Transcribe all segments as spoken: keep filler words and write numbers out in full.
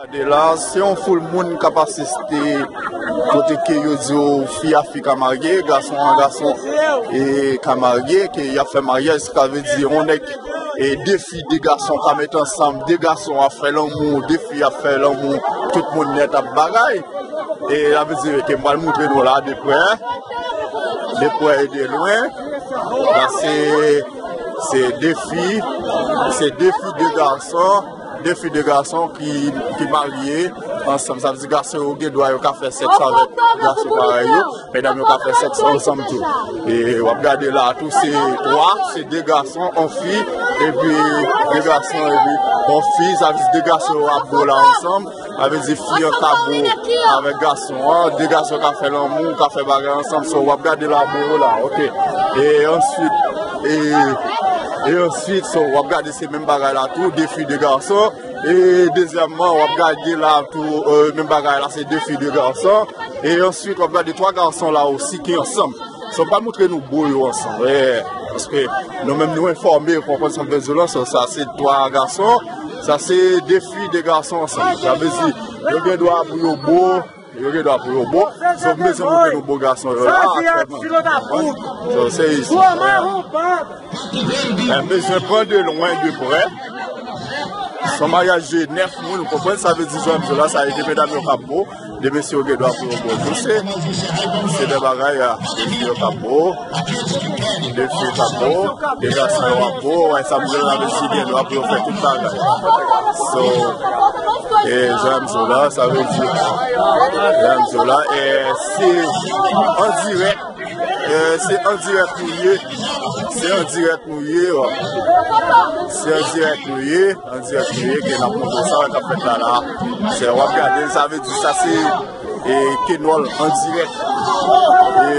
Gade la, se yon foul moun k ap asiste kote ke yo di yo fi a fi ka marye, gason an gason e ka marye, ke y ap fè maryaj, sa vle di yon nèg e de fi, de gason ka met ansanm, de gason ap fè lanmou, de fi ap fè lanmou, tout moun nèt ap bagay. E sa vle di ke m pral montre nou la de prè, de prè e de lwen. La se, se de fi, se de fi, de gason, de fi, de gason ki, ki marye ansanm. Sa vle di gason yo gen dwa yo ka fè sèks avèk gason parèy yo. Medam yo ka fè sèks ansanm tou. E w ap gade la tou, se twa, se de gason, yon fi, epi de gason, epi yon fi, sa vle di de gason yo ap bo la ansanm. Sa vle di fi an ka bo avèk gason an, de gason ka fè lanmou, ka fè bagay ansanm, so w ap gade la bo yo la, ok. E answit, e, e answit, so w ap gade se menm bagay la tou, de fi, de gason. E dezyèmman, w ap gade la tou, e, menm bagay la, se de fi, de gason. E answit, w ap gade twa gason la osi ki ansanm. So, m pral montre nou bo yo ansanm. E, paske nou menm nou enfòme, w konprann sa m vle di w la. So, sa se twa gason, sa se de fi, de gason ansanm. Sa vle di, yo gen dwa pou yo bo, yo gen dwa pou yo bo. So, m bezwen montre nou bo gason yo la, aktyèlman. So, se isi. M bezwen pran de lwen, de prè. Se yon maryaj de nèf moun, ou konprann? Sa vle di, Joanne Zola, sa e de medam yo k ap bo, de mesye yo gen dwa pou yo bo tou. Se, se de bagay, a, de fi yo k ap bo, de fi yo k ap bo, de gason yo ap bo, wè, sa vle di, gen dwa pou yo fè tout bagay. So, e, Joanne Zola, sa vle di, Joanne Zola, e, se an dirèk, e, se an dirèk nou ye, se an dirèk nou ye, wè. Se an dirèk nou ye, an dirèk nou ye, ke n ap montre sa k ap fèt la, la. Se, w ap gade, sa vle di, sa se, e, Kenòl an dirèk. E,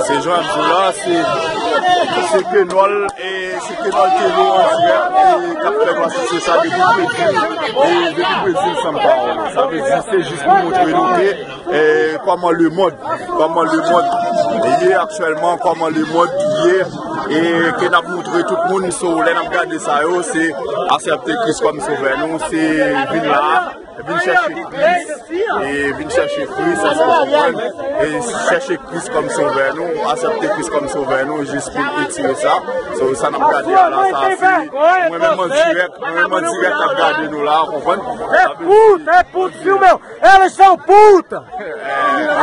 se jan m di w la, se, se Kenòl, e, se Kenòl Tele an dirèk, e, k ap fè nou asiste sa depi Brezil. E, depi Brezil, san pawòl. Sa vle di, se jis pou montre nou ke e, kòman lemonn, kòman lemonn ye aktyèlman, kòman lemonn ye, e ke n ap montre tout moun, so, lè n ap gade sa yo, se aksepte Kris kòm sovè nou, se vin la, vin chèche Kris, e vin chèche Kris, èske w konprann? E chèche Kris kòm sovè nou, aksepte Kris kòm sovè nou, jis pou n etire sa. So, sa n ap gade a la, sa se mwen menm an dirèk, mwen menm an dirèk k ap gade nou la, w konprann? Sa vle di, Eles são puta!